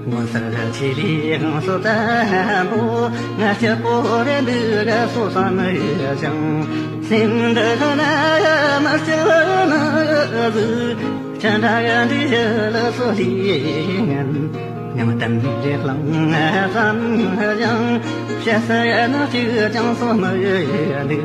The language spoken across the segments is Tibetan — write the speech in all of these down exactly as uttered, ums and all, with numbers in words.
ངོ་མཚར་ཆེ་ལེའི་དབང་སོ་བཙན་པོ། ང་སྐྱིད་པོ་རེད་འདུག་ག་སོ་བསམ་ཞིང་། སེམས་འདི་ན་མ་སྐྱིད་ན་ཟིག་ཅི་འདྲ་ག་འདི་ལ་སོ་ལེ་ངན། ཉམས་ལྡན་རེ་ལང་བསམ་ཞིང་། བཤད་ས་ཡ་ན་གཅིག་ཀྱང་སོ་མི་འདུག་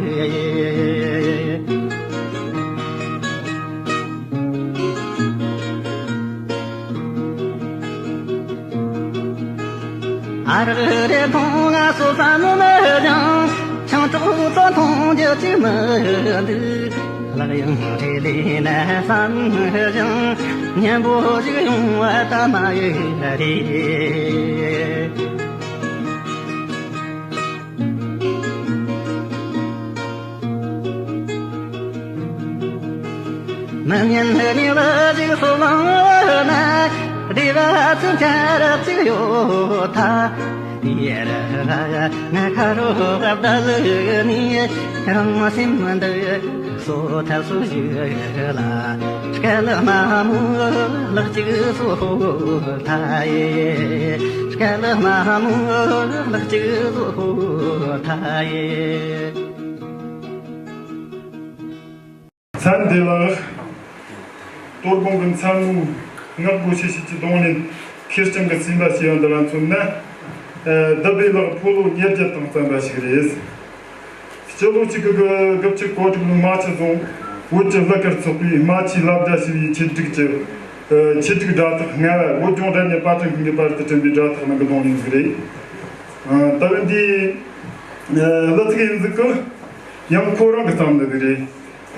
ཨ་རག་རེ་མཐོང་ང་སོ་བསམ་མི་འདུག་ཆང་གྲོགས་ཚོ་མཐོང་རྒྱུ་ཅིག་མི་འདུག་ལག་ཡང་རེ་ལས་ན་བསམ་ཞིང་། གཉེན་པོ་ཞིག་ཡོང་བ་ད་མ་ཡོད་རེད། མི་ཉན་ནི་བ་ཅིག་སོ་མང་ན། བདེ་བ་ཚུན་ཆད་ཅིག་ཡོད་ཐལ། ཡེ་ར་ང་ཁ་རོ་བདག་ནི་རང་སེམས་འདི་སོ་ཐབས་སུ་ཞུགས་ལ། སྐལ་མ་མོ་ལག་ཅིག་སོ་ཐ་ཡེ། སྐལ་མ་མོ་ལག་ཅིག་སོ་ཐ་ཡེ། མཚན་བདེ་ལེགས། གཏོར་སྐོང་གི་མཚན་མོའི་ངག་སྒོ་ཕྱི་བཤད་ཀྱི་གདོང་ལེན། ཁེར་རྐྱང་གི་སེམས་པ་སྐྱེ་བ་འདི་ལ་མཚོན་ན། ཨ། བདུད་བྷེ་ལག་ཕོ་ལོ་ཉེར་བརྒྱད་དང་བརྩམས་པ་ཞིག་རེད། སྤྱི་ལོ་གཅིག་དགུ་དགུ་བཅུ་གོ་དྲུག་ལོའི་རྨ་ཆུ་རྫོང་བོད་ཀྱི་གླུ་གར་ཚོགས་པའི་རྨ་ཆུའི་ལ་བརྒྱ་ཞེས་པའི་ཆེད་སྒྲིག་གི། ཨ། ཆེད་སྒྲིག་སྒྲ་ཐག་ལྔ་བ་བོད་ལྗོངས་སྒྲ་སྙན་པར་སྐྲུན་ཁང་གིས་པར་དུ་བསྐྲུན་པའི་སྒྲ་ཐག་ནང་གི་གདོང་ལེན་ཞིག་རེད། ཨ། ད་གིན་འདི། ཨ། གླུ་ཚིག་ཡིན་ཟིག་གི་ཡང་ཁོ་རང་གིས་བརྩམས་ནི་ཟིག་རེད།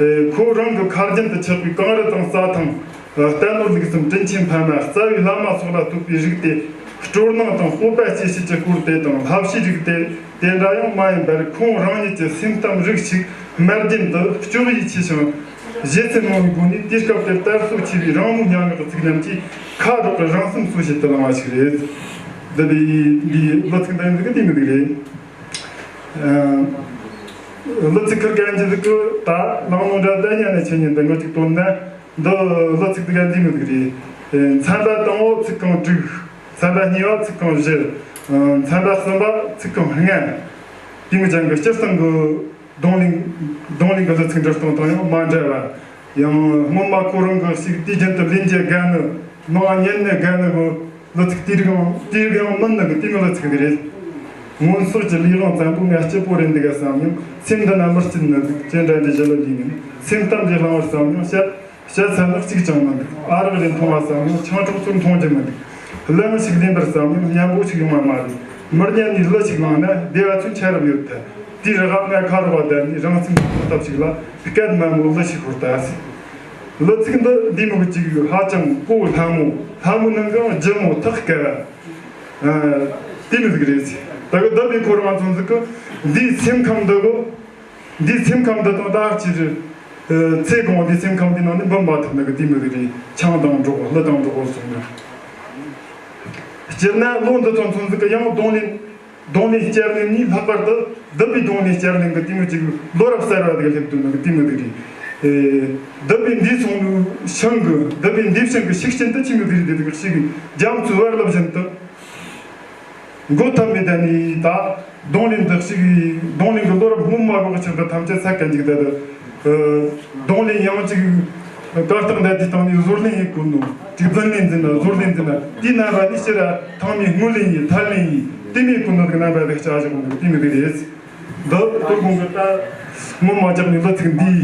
ཨེ། ཁོ་རང་གི་ཁ་རྒྱུན་དུ་ཆགས་པའི་གངས་རི་དང་རྩྭ་ཐང་། ཨ། རྟ་ནོར་ལུག་གསུམ་དྲིན་ཆེན་ཕ་མ་རྩ་བའི་བླ་མ་སོགས་ལ་བསྟོད་པའི་རིགས་ཏེ། སྤྲོ་སྣང་དང་སྤོབས་པ་སྐྱེ་བྱེད་ཀྱི་སྐོར་དེ་དང་ལྷ་བྱེད་རིགས་དེ་དེ་འདྲ་ཡང་མ་ཡིན་པར། ཁོང་རང་ཉིད་ཀྱི་སེམས་གཏམ་རིགས་ཤིག་མར་རྒྱན་དུ་སྤྱོད་ཡིད་ཆེས་ཤིང་། བཞེད་ཚུལ་མང་བའི་སྒོ་ནས་དུས་སྐབས་དེར་དར་སྲོལ་ཆེ་བའི་རང་མོས་སྙན་ངག་གི་ཚིག་ཉམས་ཀྱིས་ཁ་དྲག་གི་རང་སེམས་གསོ་བྱེད་དུ་བླངས་པ་ཞིག་རེད། འདི་འདི་འདི་གླུ་ཚིག་འདི་འདི་གི་དེ་མི་འདུག་རེད། ཨ། གླུ་ཚིག་ཁུར་གན་གྱི་འདུག་གི་ད་ལང་ནོ་འདྲ་ད་ཉན་ནས་ཆེ་ཉན་དེ་ངོ་གཅིག་བཏོན་ན། འདི་གླུ་ཚིག་འདི་ག་འདི་མི་འདུག་རེད། ཨེ། མཚན་པ་དང་པོ་ཚིག་རྐང་དྲུག་མཚན་པ་གཉིས་པ་ཚིག་རྐང་བཞི། ཨ། མཚན་པ་གསུམ་པ་ཚིག་རྐང་ལྔ། དེ་མི་ཅན་གྱི་སྤྱིར་བཏང་གི་གདོང་ལེན། གདོང་ལེན་གྱི་གླུ་ཚིག་འབྲི་སྟངས་དང་ཡང་མ་འདྲ་བ། ཡང་སྔོན་མ་ཁོ་རང་གི་ཞིག་དུས་རྒྱུན་དུ་ལེན་རྒྱུ་དགའ་ནི། མང་ཉན་ནི་དགའ་ནི་གི་གླུ་ཚིག་དེ་རིགས་ཡང་དེ་རིགས་ཡང་མིན་ནི་གི་དེ་མི་གླུ་ཚིག་དེ་རེད། སྔོན་སོགས་ཀྱི་ལས་དབང་བཙན་པོ་ང་སྐྱིད་པོ་རེད་འདུག་ག་བསམ་ཡང་། སེམས་འདི་ན་མི་སྐྱིད་ནི་འདུག་ཅེས་འདྲ་འདི་ཞི་ལ་ལུས་ནས། སེམས་གཏམ་འདི་བླང་བར་བསམ་ཡང་བཤད། བཤད་ཚར་ན་གཅིག་ཀྱང་མི་འདུག་ཨ་རག་རེ་འཐུང་བ་བསམ་ཡང་ཆང་གྲོགས་ཚོར་འཐུང་རྒྱུ་མི་འདུག་གླུ་ཞིག་ལེན་པར་བསམ་ཡང་སྙན་པོ་ཞིག་ཡོང་བ་མ་རེད། མི་སྙན་ནས་གླུ་ཞིག་བླངས་ན་བདེ་བ་ཚོན་ཆ་རབ་ཡོད་ཐལ། དེའི་རག་ང་ཁ་རོག་བསྡད་ནས་རང་སེམས་ཀྱི་ཐོག་ཐབས་ཤིག་ལ་སྐད་དམའ་མོ་གླུ་ཞིག་ཤོར་ཐལ། གླུ་ཚིག་འདི་འདི་མོ་གཅིག་ཧ་ཅང་གོ་ལྷ་མོ། ལྷ་མོ་ནང་གང་ལྗིད་མོ་ཐག་སྐད། ཨ། དེ་མི་ཟིག་རེད། ད་གི་བདག་པའི་ཁོ་རང་ཚོ་ཟིག་གི་འདིའི་སེམས་ཁམས་འདི་གོ། འདིའི་སེམས་ཁམས་འདི་དང་ད་ཅིར། ཨ། ཚེ་གང་འདིའི་སེམས་ཁམས་འདི་ནང་ནས་འབུད་མ་ཐུབ་ནི་གི་དེ་མི་ཟིག་རེད། ཆང་དང་འགྲོགས་གླུ་དང་འགྲོགས་སོང་ན། སྤྱིར་ན་ལོ་འདི་ཚོ་ཚོ་ཟིག་གི་ཡང་གདོང་ལེན། གདོང་ལེན་བསྐྱར་ལེན་ནི་ལྷག་པར་དུ་བདུད་པའི་གདོང་ལེན་བསྐྱར་ལེན་གྱི་དེ་མོ་ཅིག་ལོ་རབས་གསར་བ་དེ་ག་སླེབས་འདུག་ནི་གི་དེ་མོ་དེ་རེད། ཨེ། བདུད་པའི་འདས་སོང་བའི་ཞིང་གི། བདུད་པའི་འདས་ཞིང་གི་ཞིག་རྐྱེན་དུ་ཅི་མོ་དེ་རེད། དེ་དག་ཞིག་རྒྱ་མཚོའི་བར་ལ་བཞིན་དུ་འགོད་ཐབས་མེད། ད་ནི་ད་གདོང་ལེན་དུ་ཞིག་གདོང་ལེན་གྱི་ལོ་རབས་སྔོན་མ་གོག་ཆགས་པ་ཐམས་ཅད་ས་གན་ཅིག་ད་དུ། ཨ། གདོང་ལེན་ཡང་ཅིག་གར་སྟེགས་འདྲ་དེ་སྟེང་ནས་ཟུར་ལེན་ཡིན་དགོས་ནོ། ཅིག་རྫུན་ལེན་འཛིན་ན་ཟུར་ལེན་འཛིན་ན་དེའི་རྣམ་པ་ནི་ཕྱིར་ར་ཐང་མའི་སྔོན་ལེན་ཡིན། ཐལ་ལེན་ཡིན། དེ་མེད་དགོས་ནོ་གི་རྣམ་པ་དེ་ཆགས་བཞག་ནོ་དེ་མི་དེ་རེད། འདི་གཏོར་སྐོང་གི་ད་སྔོན་མ་ཅག་ནས་གླུ་ཚིག་འདིའི་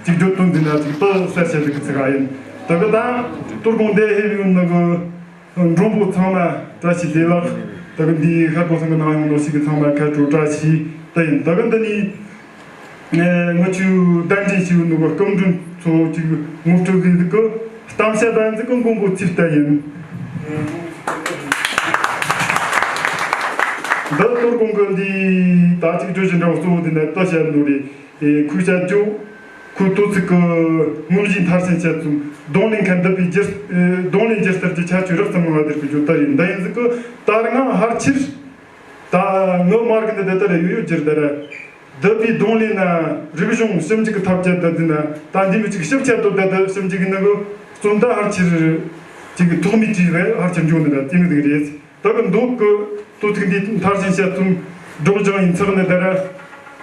ཅིག་བརྗོད་དོན་འཛིན་ན་ཅིག་ཏུ་གསལ་བཤད་ཟིག་གི་ཚིག་ཨ་ཡིན། ད་གི་ད་གཏོར་སྐོང་འདི་ཧེ་བི་ཡོད་ནོ་གི་མགྲོན་པོ་ཚང་མ་བཀྲ་ཤིས་བདེ་ལེགས། ད་གི་འདིའི་ཤར་སྒོ་ཚང་གི་ནང་ཡོང་ནོ་ཞིག་གི་ཚང་མ་ཁ་དྲོ་བཀྲ་ཤིས་དེ་ཡིན། ད་གི་འདི་ནི། ངི་ཆོའི་གདན་འདྲེན་ཞུས་ནོ་གི་སྐུ་མགྲོན་ཚོ་ཅིག་ངོ་སྤྲོད་ཟིག་གི་གཏམ་བཤད་པ་ཟིག་གི་མགོན་པོ་ཚེ་བརྟན་ཡིན། འདི་གཏོར་སྐོང་གི་འདི་ད་ཅིག་བརྗོད་བཞིན་འདྲ་བོ་གཙོ་བོ་འདི་ན་ལྟ་བཤད་ནོ་རེད། ཁོས་བཤད་རྒྱུ། ཁོའི་དོ་ཚིགས་གི་དངོས་གཞིའི་མཐར་ཕྱིན་བཤད་ཚུལ། གདོང་ལེན་མཁན་འདི་པའི་རྒྱུ། གདོང་ལེན་རྒྱུ་རྩལ་གྱི་ཁྱད་ཆོས་རགས་ཙམ་མང་བ་དེར་གི་བརྗོད་ལྟ་རེད། འདི་ཡིན་ཟིག་གི་ད་རང་ཧར་ཆེར། ད་ངི་མར་གི་འདི་འདི་ལྟར་ཡོད་ཡོད་རྒྱུར་འདི་ར། བསྡུ་བའི་གདོང་ལེན་ན་རིག་གཞུང་ཞིབ་འཇུག་གི་ཐབས་ཅན་དུ་བསྡུ་ན་ད་འདི་མི་གཅིག་ཞིབ་ཆ་དོད་ད་ཞིབ་འཇུག་གི་ནང་གི་རྩོམ་ད་ཧར་ཆེར་ཅིག་གི་ཐོག་མའི་དུས་རེད། ཧར་ཆེར་འབྱུང་ནི་རེད། དེ་མི་དག་རེད། ད་གི་མདོ་གི་དོ་ཚིགས་འདི་མཐར་ཕྱིན་དཔྱད་རྩོམ་སྒྲོག་སྦྱང་ཡིན་ཚགས་ནི་ད་ར་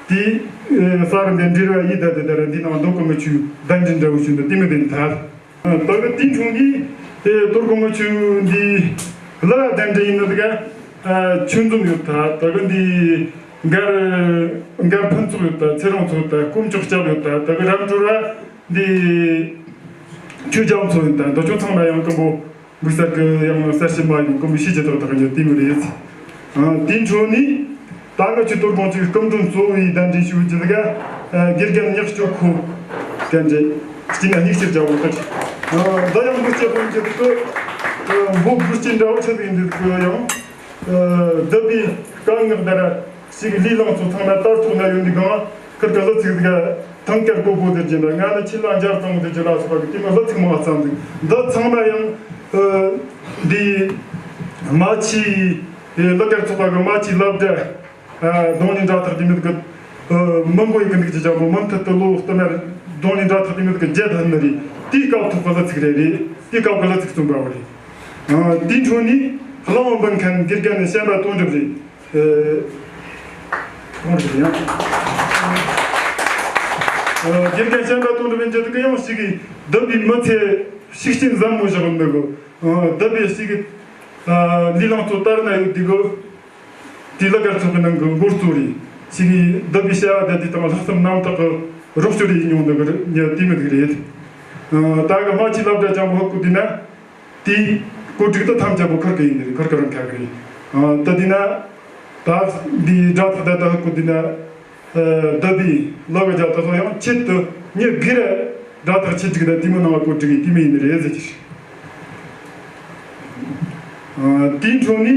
དེ་ས་རུ་འདི་འབྲེལ་བ་ཡིད་ད་དེ་ད་ར་འདི་ནང་མདོ་གི་མི་ཆུ་གདན་འདྲེན་འདྲ་བོ་ཞུ་ནི་དེ་མི་དེ་མཐར། ད་གི་དེའི་འཕྲོ་ནི་དེ་གཏོར་སྐོང་གི་ཆུ་འདི་ལ་གདན་འདྲེན་ཡིན་ནི་ད་ག་ཆུ་འཛོམས་ཡོད་ད། ད་གི་འདི་མགར་མགར་ཕུན་ཚོགས་ཡོད་ད། ཚེ་རིང་མཚོ་ད། དཀོན་མཆོག་སྐྱབས་ཡོད་ད། ད་གི་རབ་འགྲོ་ར་འདི་ཆོས་རྒྱལ་མཚོ་ཡིན་ད། འདི་ཆོ་ཚང་མ་ཡང་སྐུ་འབུ་འབུ་གསར་གི་ཡང་གསར་ཞིབ་མ་ཡིན་སྐུ་འབུ་ཤེས་ཀྱི་ཐོག་ཐག་ཉོ་དེ་མི་རེད། ཨ། དེའི་འཕྲོ་ནི་ད་ང་ཆུ་གཏོར་དགོངས་ཀྱི་སྐུ་མགྲོན་གཙོ་བོའི་གདན་འདྲེན་ཞུ་རྒྱུ་ལ་དགེ་རྒན་ཉག་གཅོད་ཁོ་གདན་འདྲེན་སྤྱི་ན་སྙིགས་ཕྱིར་རྒྱལ་བོ་ད་ཅི། ཨ། ད་ཡང་འབུ་སྐྱེ་དགོངས་ཀྱི་སྐུ་འབུ་འབུ་སྐྱེ་འདྲ་བོ་ཆེ་ཟིག་འདི་སྐུ་ཡང་བསྡུ་བའི་སྐད་ངག་ད་ར་ཞིག་ལི་ལང་ཚོ་ཚང་མ་ལྟར་ཐོག་ན་ཡོད་འདི་གང་། ཁིར་ཀ་ལ་ཚིག་ཟིག་ཐང་ཀར་གོ་གོ་ཟེར་གྱིན་ལ་ང་ནི་ཆི་ལ་འཇར་ཙང་ཟེར་གྱིན་ལ་སོགས་པ་གི་དེ་མ་ལ་ཚིག་མང་ཙམ་ཟིག་འདི་ཚང་མ་ཡང་འདི་མ་ཆི་ལ་ཀར་ཚོགས་པ་གི་མ་ཆི་ལབ་འདྲ་གདོང་ལེན་འདྲ་ཐག་དེ་མི་གི་མི་མགོ་ཡི་གི་འདུག་ཅི་ཅང་མོ་མི་མཐུད་དུ་ལོ་སྟོད་མར་གདོང་ལེན་འདྲ་ཐག་དེ་མི་གི་རྒྱལ་ཐན་ནི་རེད། དེའི་སྐབས་ཐོག་གི་ལ་ཚིག་རེད་རེད། དེའི་སྐབས་གི་ལ་ཚིག་རྩོམ་པ་བ་རེད། དེའི་འཕྲོ་ནི་གླང་བོ་འབུམ་མཁན་དགེ་རྒན་ནི་བཤན་པ་དོན་གྲུབ་རེད། ཨེ། གང་རེད་ཡང་། ཨེ། དགེ་རྒན་བཤན་པ་དོན་གྲུབ་ཡིན་གྱི་འདུག་གི་ཡང་ཞིག་གིས་བསྡུ་བའི་མི་ཚེ་ཤུགས་རྐྱེན་ཟབ་མོ་བཞག་འདུག་གི། ཨེ། བསྡུ་བའི་ཞིག་གིས། ཨེ། ལི་ལང་ཚོ་ལྟར་ན་ཡོད་འདུག་གི། དེ་ལ་ཀར་ཚོགས་ཀྱི་ནང་གི་འགོ་གཙོ་རེད། ཞིག་གིས་བསྡུ་བའི་བྱ་བ་དེ་དེ་དང་ལྷག་བསམ་རྣམ་དག་གི་རོགས་སྐྱོར་ཡིན་མྱོང་འདུག་གི་ཉ་དེ་མི་འདུག་རེད། ཨེ། ད་གི་མ་ཆི་ལབ་འདྲ་ཅང་པོ་ཧ་གོ་དེ་ན། དེའི་བཀོད་སྒྲིག་ཏུ་ཐམས་ཅད་པོ་ཁུར་གི་ཡིན་ནི་ཁུར་གི་རང་ཁ་གི་རེད། ཨ། ད་དེ་ན་ད་འདིའི་སྒྲ་ཐག་ད་ད་ཧུ་ཀུ་དེ་ན་ཨ་ད་དེ་ལོ་གི་རྒྱ་ད་ཐོ་ཡང་ཆེད་དུ་ཉི་གི་ར་སྒྲ་ཐག་ཆེ་ཅིག་ད་དེ་མོ་ནང་བ་བཀོད་སྒྲིག་གི་དེ་མོ་ཡིན་ནི་རེད་ཟེར་གྱི། ཨ། དེའི་འཕྲོ་ནི་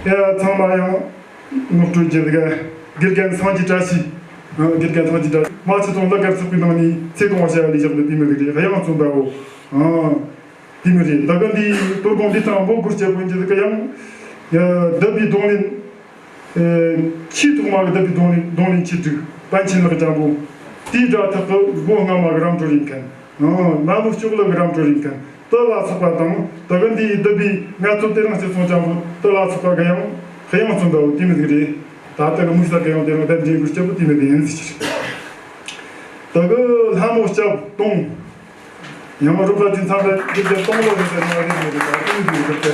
ཨ་ཚང་མ་ཡང་ངོ་སྤྲོད་རྒྱུ་དག་དགེ་རྒན་སངས་རྒྱས་བཀྲ་ཤིས། ཨ། དགེ་རྒན་སངས་རྒྱས་བཀྲ་ཤིས་མ་ཆི་ཚོང་ལ་གར་ཚོགས་པའི་ནང་ནས་ཚེ་གང་བ་བྱ་ཡ་ལས་བཞག་ནི་དེ་མོ་ཟིག་རེད། དབྱངས་བཙོན་པའོ། ཨ། དེ་མི་རེད། ད་ག་འདི་གཏོར་སྐོང་འདི་དང་འབོ་སྒུར་བྱེད་པོ་འཇི་ཟིག་ཡང་། ཡ། བསྡུ་བའི་གདོང་ལེན། ཨེ། ཆེས་ཐོག་མ་གི་བསྡུ་བའི་གདོང་ལེན་གདོང་ལེན་ཆེ་དྲུག་པཎ་ཆེན་ལག་ཅང་པོ། དེའི་སྒྲ་ཐག་གི་སྒོ་སྔ་མ་གི་རམ་གྲོ་རིན་མཁན། ཨང་། ན་མོ་ལྕོག་ལ་གི་རམ་གྲོ་རིན་མཁན་དུ་ལ་སོགས་པ་དང་། ད་ག་འདི་བསྡུ་བའི་ངལ་རྩོལ་དེ་རིང་སྤྱི་ཚོགས་ཅང་པོ་དུ་ལ་སོགས་པ་གི་ཡང་དབྱངས་བཙོན་པའོ་དེ་མི་ཟིག་རེད། ད་ལྟ་གི་དམིགས་བསལ་གི་ཡང་དེ་རིང་གདན་འདྲེན་གི་སྐྱབས་པོ་དེ་མི་ཟིག་ཡིན་ཟིག་ད་གི་ལྷ་མོ་སྐྱབས་སྟོང་། ཡང་རོགས་པ་ཅིག་ཚང་མ་དེ་ག་སྟོང་ལོ་རེ་ཟེར་ན་རེ་མི་རེད། ད་དེ་མི་འདུག་ད་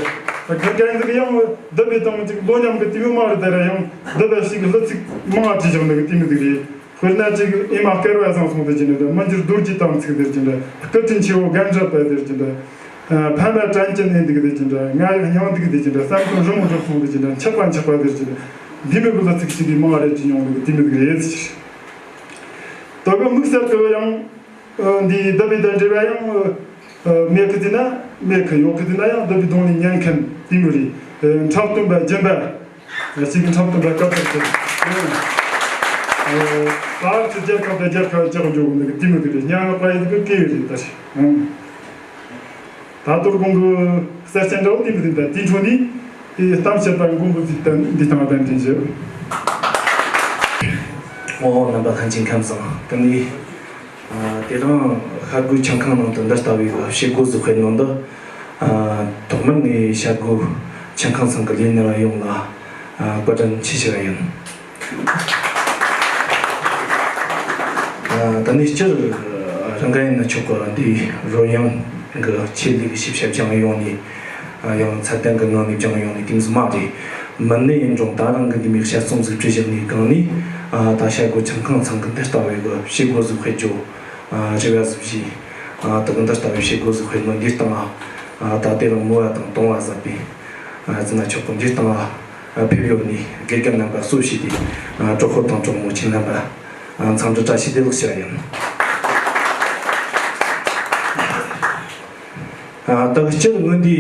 ཁ་སྐད་འདི་ཡང་བསྡུ་བའི་སྟེང་ཅིག་ལོ་མཉམ་གི་དེ་མི་མ་རེད། ད་ར་ཡང་བསྡུ་བའི་ཞིག་ལ་ཚིག་མང་བ་བྲིས་བཞག་འདུག་དེ་མི་འདུག་རེད། དཔེར་ན་ཅིག་ཨེ་མ་སྐལ་བ་བཟང་སོང་དེ་ཅི་འདྲ། མི་འགྱུར་རྡོ་རྗེ་དམ་ཚིག་དེ་ཅི་འདྲ། སྐུ་དྲིན་ཆེ་བོ་རྒན་རབས་པ་དེ་ཅི་འདྲ། ཕ་མ་དྲན་ཅན་ཨེ་འདུག་དེ་ཅི་འདྲ། ང་ཡང་སྙིང་འདུག་དེ་ཅི་འདྲ། བསམ་དོན་རི་མོ་འགྲུབ་སོང་དེ་ཅི་འདྲ། འཆག་པ་འཆག་པ་དེ་ཅི་འདྲ། འདི་མི་དགོས་ལ་ཚིག་ཅིག་གིས་མང་བ་རེ་ཅིག་མྱོང་འདུག་དེ་མི་འདུག་རེད། ད་གི་དམིགས་བསལ་དུ་ཡང་། ཨ། འདི་བསྡུ་བའི་གདན་འདྲེན་པ་ཡང་། ཨ། མེད་གི་དེ་ན་མེད་གི། ཡོད་གི་དེ་ན་ཡང་བསྡུ་བའི་གདོང་ལེན་ཉན་མཁན་དེ་མོ་རེད། ཨ། འཁྲབ་སྟོན་པ་སྦྱིན་པ། ཨ། ཞིག་གི་འཁྲབ་སྟོན་པ་སྐབས་དེར་ཁྱེར། ཨ། ད་ཚོ་རྒྱལ་ཁབ་དང་རྒྱལ་ཁབ་རྒྱག་འཇོག་གི་འདུག་དེ་མོ་དེ་རེད། སྙན་ངག་པ་ཡི་གི་སྐད་རེད་ད་ཞིག་ཨང་། ད་གཏོར་སྐོང་གི་གསལ་བཤད་འདྲ་བོ་དེ་མི་འདུག་ད་དེའི་འཕྲོ་ནས་དེ་གཏམ་བཤད་པ་མགོན་པོ་ཚིག་དང་འདི་དང་གདན་འདྲེན་ཞུ། ཨོ། རྣམ་པ་ལྷན་རྒྱས་ཁམས་བཟང་། དེ་ནས། ཨ། དེ་རིང་ཤར་སྒོའི་ཆང་ཁང་ནང་དུ་འདི་ལྟ་བུའི་བྱེད་སྒོ་ཟིག་སྤེལ་ནོ་འདི། ཨ། ཐོག་མར་ངས་ཤར་སྒོའི་ཆང་ཁང་ཚང་གི་ལས་སྣེ་བ་ཡོངས་ལ། ཨ། བཀའ་དྲིན་ཆེ་ཞུ་བ་ཡིན། ཨ། ད་ནས་སྤྱིར་རང་ག་ཡིན་ན་ཆོག་གི། འདིའི་རོལ་དབྱངས་གི་ཆེད་ལས་ཀྱི་ཞིབ་བཤེར་སྦྱང་ཡོང་ནས། ཨ། ཡང་ཚད་ལྡན་གྱི་ངང་ནས་སྦྱང་ཡོང་ནས་དེ་མོ་ཟིག་མ་རེད། མིན་ནི་ཡིན་རུང་ད་རང་གི་འདི་མོའི་དཔྱད་རྩོམ་ཟིག་བྲིས་བཞག་ནས་གང་ནས། ཨ། ད་ཤར་སྒོ་ཆང་ཁང་ཚང་གི་འདི་ལྟ་བུའི་གི་བྱེད་སྒོ་ཟིག་སྤེལ་རྒྱུ། ཨ། རེ་བ་ཟིག་བྱས། ཨ། ད་གི་འདི་ལྟ་བུའི་བྱེད་སྒོ་ཟིག་སྤེལ་ནོ་འདིའི་སྟེང་ང་། ཨ། ད་དེ་རིང་མོ་བ་དང་དུང་བ་ཟབ་པའི། ཨ། ཟེར་ན་ཆོག་གི། འདིའི་སྟེང་ང་། ཨ། ཕེབས་ཡོད་ནི་དགེ་རྒན་རྣམ་པ་གཙོ་བྱས་ཏེ། ཨ། གྲོགས་པོ་དང་གྲོགས་མོ་ཁྱེད་རྣམ་པ། ཨ། འཚམས་འདྲི་བཀྲ་ཤིས་བདེ་ལེགས་ཞུ་བ་ཡིན། ཨ། ད་གི་སྤྱིར་ངོས་འདི།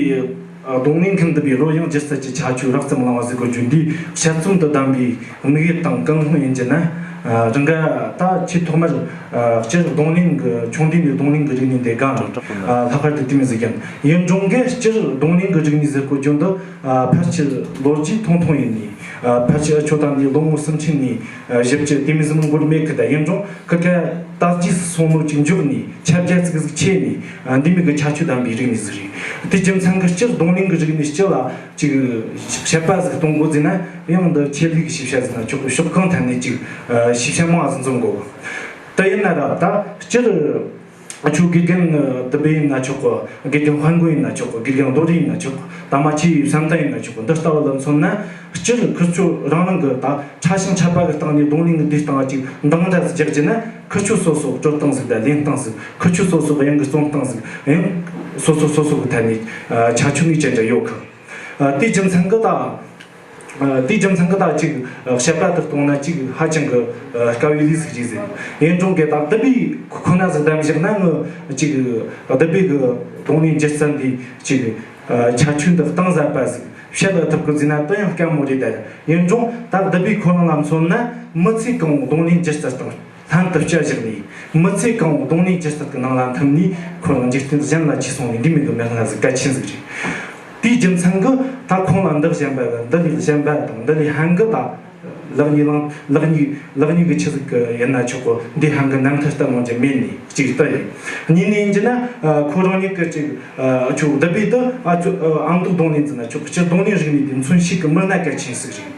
ཨ། གདོང་ལེན་མཁན་འདི་བའི་རོལ་དབྱངས་སྒྱུ་རྩལ་གྱི་ཁྱད་ཆོས་རགས་ཙམ་བླངས་པ་ཟིག་གི་བརྗོད་འདི་དཔྱད་རྩོམ་དུ་བདམས་པའི་དམིགས་ཡུལ་དང་ཀུན་སློང་ཡིན་གྱི་ན། ཨ། རང་ག་ད་ཆེས་ཐོག་མར། ཨ། སྤྱིར་གདོང་ལེན་གྱི་ཆུང་དུས་ནས་གདོང་ལེན་གྱི་རིག་གནས་འདི་ག་ཨ། ལྷག་པར་དུ་དེ་མོ་ཟིག་ཡིན། ཡིན་རུང་གི་སྤྱིར་གདོང་ལེན་གྱི་རིག་གནས་ཟེར་གོ་རྒྱུ་འདི། ཨ། ཕལ་ཆེར་ལོ་རྒྱུས་ཐུང་ཐུང་ཡིན་ནི། ཕལ་ཆེར་ཁྱོད་དང་འདི་ལོ་ངོ་སུམ་ཅུ་ནས་བཞི་བཅུ་དེ་མི་ཟིན་མི་འགོར་མེད་གི། ད་ཡིན་རུང་ཁི་ཁ་དར་རྒྱས་སུ་སོང་ནོ་ཅིག་མགྱོགས་ནས་ཁྱབ་རྒྱ་ཙིག་ཟིག་ཆེ་ནས་འདི་མི་གི་ཁྱད་ཆོས་ལྡན་པའི་རིག་གནས་ཟིག་རེད། དེ་རྒྱུ་མཚན་གི་སྤྱིར་རྡུང་ལེན་གི་རིག་གནས་སྤྱི་ལ་ཅིག་དཔྱད་པ་ཟིག་གཏོང་དགོས་ཟེར་ན། ཡང་འདི་ཆེད་ལས་གི་ཤེས་བྱ་ཟིག་ན་ཆོག་གི། ཕྱོགས་གང་ཐད་ནས་ཅིག་ཤེས་བྱ་མང་ཟིག་འཛོམས་དགོས་གི། ད་ཡིན་ན་ར་ད་སྤྱིར་ཁྱོད་དགེ་རྒན་དུ་བེད་ཡིན་ན་ཆོག་གི། དགེ་རྒན་དཔལ་མགོན་ཡིན་ན་ཆོག་གི། དགེ་རྒན་རྡོ་རིང་ཡིན་ན་ཆོག་གི། ད་མ་ཆེ་བའི་བསམ་གཏན་ཡིན་ན་ཆོག་གི། འདི་ལྟ་བུ་ལ་མཚོན་ན་སྤྱིར་ཁི་ཆོ་རང་རང་གི་ད་ཕྲ་ཞིང་ཕྲ་བ་གི་སྟེང་ནས་རྡུང་ལེན་གི་འདི་སྟེང་ཅིག་འདང་འདྲ་ཟིག་རྒྱག་རྒྱུ་ན། ཁི་ཆོ་སོ་སོ་སྤྲོད་སྟངས་ཟིག་དང་ལེན་སྟངས་ཟིག་ཁི་ཆོ་སོ་སོ་གི་དབྱངས་གི་རྩོམ་སྟངས་ཟིག་ཡང་སོ་སོ་སོ་སོ་གི་ཐད་ནས་ཁྱད་ཆོས་ངེས་ཅན་འདྲ་ཡོད་གི། དེའི་རྒྱུ་མཚན་གི་ད། དེའི་རྒྱུ་མཚན་གི་ད་ཅིག་དཔྱད་པ་དེ་གཏོང་ན་ཅིག་ཧ་ཅང་གི་དཀའ་བའི་ལས་ཟིག་རེད་ཟེར། ཡིན་རུང་གི་ད་དུ་བེད་ཁོ་ན་ཟིག་བདམས་བཞག་ན། ངི་ཅིག་དུ་བེད་གི་རྡུང་ལེན་སྒྱུ་རྩལ་འདི་ཅིག་ཁྱད་ཆོས་འདི་གཏིང་ཟབ་པ་ཟིག་བཤད་ལ་ཐུབ་གི་ཟེར་ན་དེ་ཡང་དཀའ་མོ་རེད། ད་ཡིན་རུང་ད་དུ་བེད་ཁོ་རང་ལ་མཚོན་ན་མི་ཚེ་གང་བོ་རྡུང་ལེན་སྒྱུ་རྩལ་དང་ལྷན་དུ་བཅའ་བཞག་ནས། མི་ཚེ་གང་བོ་རྡུང་ལེན་སྒྱུ་རྩལ་གྱི་ནང་ལ་འཐིམ་ནས། ཁོ་རང་འཇིག་རྟེན་གཞན་ལ་ཆས་སོང་ནས་འདི་མི་གི་མི་སྣ་ཟིག་གལ་ཆེན་ཟིག་རེད། དེའི་རྒྱུ་མཚན་གི་ད་ཁོང་ལ་འདི་གཞན་པ་གི་འདི་ལས་གཞན་པ་དང་འདི་ལས་ཧན་གི་ད་ལག་གཉིས་ལང་ལག་གཉིས་ལག་གཉིས་གི་ཆི་ཟིག་གི་ཡིན་ན་ཆོག་གི། འདི་ཧན་གི་རྣམ་ཐར་ལྟ་ལོང་རྒྱུ་མེད་ནས་གཅིག་ལྟ་ཡིན། གཉིས་ནས་ཡིན་རྒྱུ་ན་ཁོ་རང་ཉིད་གི་ཅིག་ཨ་ཆོག་དུ་བེད་དུ་ཨ་ཆོག་ཨ་མདོ་རྡུང་ལེན་ཟེར་ན་ཆོག་གི། སྤྱིར་རྡུང་ལེན་རིག་གནས་དེ་མཚོན་བྱེད་གི་མི་སྣ་གལ་ཆེན་ཟིག་རེད།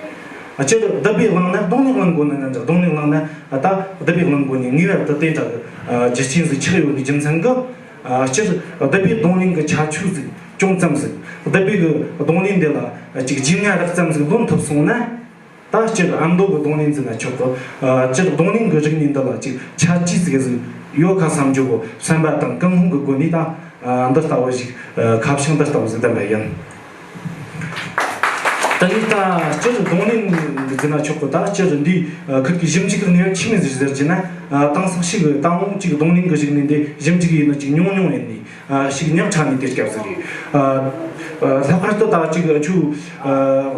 སྤྱིར་དུ་བེད་བླངས་ན་རྡུང་ལེན་བླངས་དགོས་ན་ན་འདྲ། རྡུང་ལེན་བླངས་ན་ད་དུ་བེད་བླངས་དགོས་ནས་ངེས་པར་དུ་དེ་འདྲ་གི་རྒྱུ་རྐྱེན་ཟིག་ཆགས་ཡོད་ནི་རྒྱུ་མཚན་གི། སྤྱིར་དུ་བེད་རྡུང་ལེན་གི་ཁྱད་ཆོས་ཟིག་ཅུང་ཙམ་ཟིག་དུ་བེད་གི་རྡུང་ལེན་འདི་ལ་ཅིག་རྒྱུས་མངའ་རགས་ཙམ་ཟིག་ལོན་ཐུབ་སོང་ན། ད་སྤྱིར་ཨ་མདོ་གི་རྡུང་ལེན་ཟེར་ན་ཆོག་གི། སྤྱིར་རྡུང་ལེན་གི་རིག་གནས་འདི་ལ་ཅིག་ཁྱད་ཆོས་ཟིག་ཟིག་ཡོད་ཁ་བསམ་རྒྱུ་བོ་བསམ་པ་དང་ཀུན་སློང་གི་སྒོ་ནས་ད་འདི་ལྟ་བུ་ཞིག་ཁ་བྱང་འདི་ལྟ་བུ་ཟིག་བདམས་པ་ཡིན། དེ་ནས་ད་སྤྱིར་རྡུང་ལེན་ཟེར་ན་ཆོག་གི། ད་སྤྱིར་འདི་ཁུལ་གྱི་ཞིབ་འཇུག་གི་གནས་བབ་ཆི་མོ་ཟིག་ཟེར་རྒྱུ་ན། དེང་སང་ཞིག་དང་པོ་ཅིག་རྡུང་ལེན་གི་རིག་གནས་འདི་ཞིབ་འཇུག་ཡིན་ནི་ཅིག་ཉུང་ཉུང་ཡིན་ནི། ཞིག་ཉག་ཕྲ་ནི་དེ་སྐབས་ཟིག་རེད། ལྷག་པར་དུ་ད་ཅིག་ཆུ་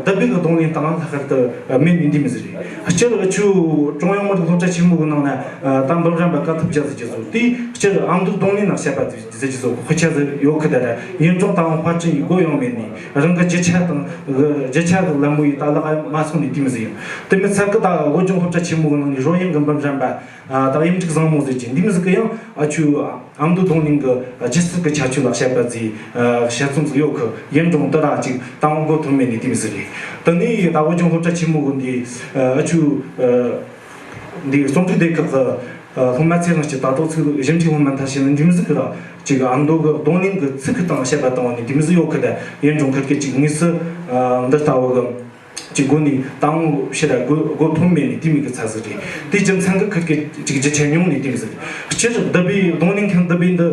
དུ་བེད་གི་རྡུང་ལེན་སྟངས་ལྷག་པར་དུ་མེད་ནི་འདི་མི་ཟིག་རེད། སྤྱིར་ཆུ་ཀྲུང་དབྱང་མི་རིགས་སློབ་གྲྭ་ཆེན་མོ་གི་ནང་ན་ད་འབུམ་རམས་པ་དཀའ་ཐུབ་རྒྱལ་ཟེར་རྒྱུ་ཚོ་དེ་སྤྱིར་ཨ་མདོ་རྡུང་ལེན་ནང་བཤད་པ་ཟེར་རྒྱུ་ཚོ་དཔེ་ཆ་ཟིག་ཡོད་གི། ད་ར་ཡིན་རུང་ད་དཔར་སྐྲུན་ཡེད་སྒོ་ཡང་མེད་ནི། རང་གི་རྒྱུ་ཆ་དང་རྒྱུ་ཆ་གི་ལད་མོ་ཡེད་ད་ལག་མ་སོང་ནི་དེ་མི་ཟིག་ཡིན། དེ་མི་ཚད་གི་ད་བོད་ལྗོངས་སློབ་གྲྭ་ཆེན་མོ་གི་ནང་ནས་རོལ་དབྱངས་གི་འབུམ་རམས་པ། ད་གཡུ་འབྲུག་བཟང་མོ་ཟེར་གྱི་འདི་མི་ཟིག་གི་ཡང་ཨ་ཆུ་ཨ་མདོ་རྡུང་ལེན་གི་སྒྱུ་རྩལ་གི་ཁྱད་ཆོས་ལ་བཤད་པ་ཟིག་དཔྱད་རྩོམ་ཟིག་ཡོད་གི། ཡིན་རུང་དེ་ར་ཅིག་དང་པོ་གོ་ཐོན་མེད་ནི་དེ་མི་ཟིག་རེད། དེ་ནས་ད་བོད་ལྗོངས་སློབ་གྲྭ་ཆེན་མོ་གི་འདི་ཨ་ཆུ་འདི་རྩོམ་སྒྲིག་སྡེ་ཁག་གི་སློབ་མ་ཚེ་རིང་སྐྱིད་ད་དུང་ཚིག་ཞིབ་འཇུག་སློབ་མ་མཐར་ཕྱིན་ནི་འདི་མི་ཟིག་གི་ར་ཅིག་ཨ་མདོ་གི་རྡུང་ལེན་གི་ཚིག་གི་སྟེང་བཤད་པ་བཏང་བ་ནི་དེ་མི་ཟིག་ཡོད་གི། ད་ཡིན་རུང་ཁུལ་གི་ཅིག་དངོས་སུ་འདི་ལྟ་བུ་གི་ཀྱི་སྒོ་ནས་དང་པོ་ཕྱིར་སྒོ་སྒོ་ཐོན་མེད་ནས་དེ་མི་གི་ཚ་ཟིག་རེད། དེའི་རྒྱུ་མཚན་གི་ཁུལ་གི་ཅིག་རྒྱུ་ཆ་ཉུང་ནས་དེ་མི་ཟིག་རེད། སྤྱིར་དུ་བེད་རྡུང་ལེན་མཁན་དུ་བེད་འདི་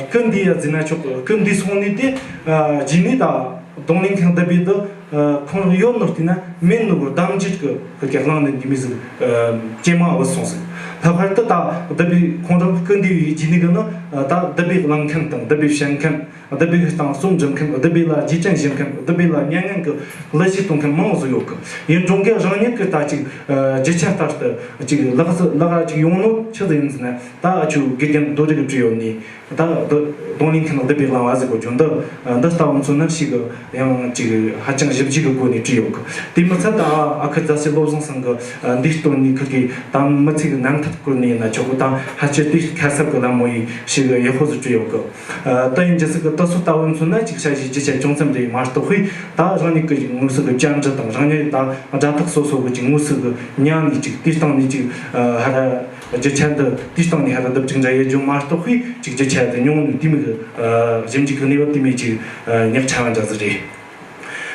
སྐུ་འདི་ཡ་ཟིན་ན་ཆོག་གི། སྐུ་འདི་སོང་ནས་དེ་རྗེས་ནས་ད་རྡུང་ལེན་མཁན་དུ་བེད་འདི་ཁོང་རང་ཡོད་ནོ་བལྟས་ན་མེད་ནོ་གི་གདམ་འཇུག་གི་ཁུལ་གི་བླངས་ནས་དེ་མི་ཟིག་ཇེ་མང་བུད་སོང་ཟིག་ལྷག་པར་དུ་ད་དུ་བེད་ཁོང་རང་སྐུ་འདི་ཡི་རྗེས་ནས་གི་ནི་ད་དུ་བེད་བླངས་མཁན་དང་དུ་བེད་བཤད་མཁན། དུ་བེད་ཀྱི་སྟེང་རྩོམ་འབྲི་མཁན། དུ་བེད་ལ་རྗེས་དྲན་ཞུ་མཁན། དུ་བེད་ལ་མྱ་ངན་གྱི་གླུ་གཞས་གཏོང་མཁན་མང་བོ་ཟིག་ཡོད་གི། ཡིན་རུང་གི་རང་ཉིད་ཀྱི་ད་ཅིག་རྒྱུ་ཆ་ལྟར་དུ་ཅིག་ལག་ལག་ཅིག་ཡོང་ནོ་ཆི་ཟིག་ཡིན་ཟེར་ན། ད་ཨ་ཆུ་དགེ་རྒན་རྡོ་རིང་བྲིས་ཡོད་ནི། ད་རྡུང་ལེན་མཁན་དུ་བེད་བླངས་པ་ཟིག་གོ་རྒྱུ་འདི་འདི་ལྟ་བུ་མཚོན་ན་ཞིག་ཡང་ཅིག་ཧ་ཅང་ཞིབ་འཇུག་གི་སྒོ་ནས་བྲིས་ཡོད་གི། དེ་མི་ཚད་ད་ཨ་ཁུ་རྫ་སེ་བློ་བཟང་ཚང་གི་འདི་སྟོན་ནི་ཁུལ་གི་ད་མི་ཚེ་གི་རྣམ་ཐར་སྐོར་ནས་ཡིན་ན་ཆོག་གི། ད་ཧ་ཅང་དེ་ཁ་གསབ་གི་ལད་མོ་ཡི་ཞིག་ཡག་པོ་ཟིག་བྲིས་ཡོད་གི། ད་ཡིན་རྒྱུ་ཟིག་གི་དུ་སོ་ལྟ་བུ་མཚོན་ན་ཅིག་ཞ་ཞིག་རྒྱུ་ཆ་ཅུང་ཙམ་རེ་མ་གཏོགས་ཧུས། ད་རང་ཉིད་ཀྱི་དངོས་སུ་གི་བཅར་འདྲི་དང་རང་ཉིད་ད་དྲ་ཐོག་སོ་སོ་གི་ཅིག་དངོས་སུ་གི་ཉན་ནས་ཅིག་དེའི་སྟེང་ནས་ཅིག་ཧ་ར་རྒྱུ་ཆ་འདི་དེའི་སྟེང་ནས་ཧ་ར་སྡུབ་ཅིག་འདྲ་ཡེད་རྒྱུ་མ་གཏོགས་ཧུས་ཅིག་རྒྱུ་ཆ་དེ་ཉུང་ནས་དེ་མོ་གི་ཞིབ་འཇུག་གི་གནས་བབ་དེ་མོ་ཅིག་ཉག་ཕྲ་བ་འདྲ་ཟིག་རེད།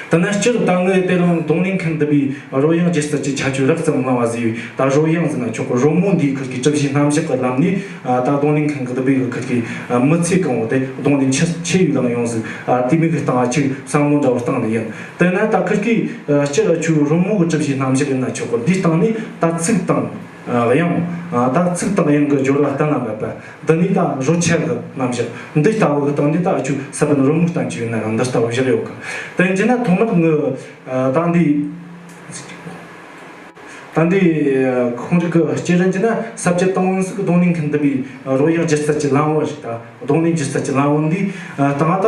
དེ་ན་སྤྱིར་ད་ངས་དེ་རིང་རྡུང་ལེན་མཁན་དུ་བེད་རོལ་དབྱངས་སྒྱུ་རྩལ་གྱི་ཁྱད་ཆོས་རགས་ཙམ་གླེང་བ་ཟིག་ཡོད། ད་རོལ་དབྱངས་ཟེར་ན་ཆོག་གི། རོལ་མོ་འདིའི་ཁུལ་གྱི་གྲུབ་གཞི་རྣམ་གཞག་གི་ལམ་ནས་ད་རྡུང་ལེན་མཁན་གྱི་དུ་བེད་གི་ཁུལ་གྱི་མི་ཚེ་གང་བོ་དེ་རྡུང་ལེན་ཆེ་ཆེ་ཡི་ལང་ཡོང་ཟིག་དེ་མོ་གི་སྟེང་ཅིག་བསམ་བློ་འདྲ་བོ་བཏང་ནས་ཡིན། དེ་ན་ད་ཁུལ་གྱི་སྤྱིར་ཆུ་རོལ་མོ་གི་གྲུབ་གཞི་རྣམ་གཞག་ཡིན་ན་ཆོག་གི། འདིའི་སྟེང་ནས་ད་ཚིག་དང་དབྱངས། ད་ཚིག་དང་དབྱངས་ཀྱི་སྦྱོར་བ་གཏན་ལ་འབེབས་པ། འདི་ནས་ད་རོལ་ཆ་གི་རྣམ་གཞག་འདི་ལྟ་བུ་གི་སྟེང་ནས་ད་ཨ་ཆུ་ས་བོན་རོལ་མོ་བསྟན་གྱི་ཡོད་ན་རང་འདི་ལྟ་བུ་བཞག་ཡོད་གི། དེ་ཡིན་ན་ཐོག་མར་ངི་ད་འདི་ ད་འདི་ཁོང་རིགས་ཀྱི་སྐྱེ་རིན་གྱི་ན་ས་བཅད་དང་པོ་ཟིག་གི་རྡུང་ལེན་མཁན་འདི་པའི་རོལ་དབྱངས་སྒྱུ་རྩལ་གྱི་ལམ་བུ་རེད། ད་རྡུང་ལེན་སྒྱུ་རྩལ་གྱི་ལམ་བུ་འདི་ད་ང་ད་